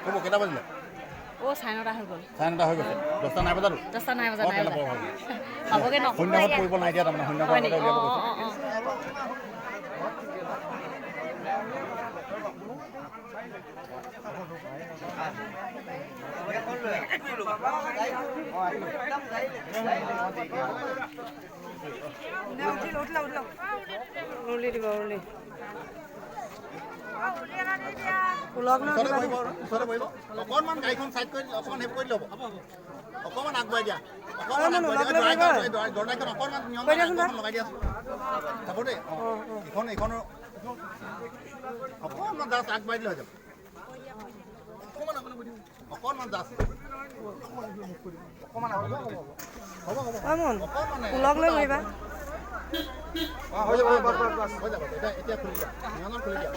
হ'ব, কেইটা বাজিলে? অ', 9:30 হৈ গ'ল। 9:30 হৈ গৈছে। 10টা নাই বজাতো। 10টা নাই বজা। অঁ, নাই তেনে বজা। বৰ ভাল। পাবগৈ ন? শূন্য ঘৰত পৰিব নাই দিয়া, তাৰমানে শূন্য হয় ঘৰৰ নেকি? আগতে উলিয়াব অঁ। কৈছে। অঁ। উৰুলি দিব, উৰুলি। ওলগ ন। ওচৰতে বহিব, ওচৰতে বহিব। অকণমান গাড়ীখন চাইড কৰি অকণমান হেৰি কৰি ল'ব। অকণমান আগবঢ়াই দিয়া, অকণমান আগবঢ়াই দিয়া। দৰ্জাখন অকণমান নিয়ন্ত্ৰণ লগাই দিয়াচোন। যাব দেই। অঁ, এইখন, এইখনৰ অকণমান জাষ্ট আগবাঢ়ি দিলে হৈ যাব। অকণমান জাষ্ট অকণমান। হ'ব হ'ব। অ' মোন। অকণমান। ওলগ লৈ বহিবা। অঁ, হৈ যাব, হৈ যাব, হৈ যাব। এতিয়া খুলি দিয়া, নিয়ন্ত্ৰণ খুলি দিয়া।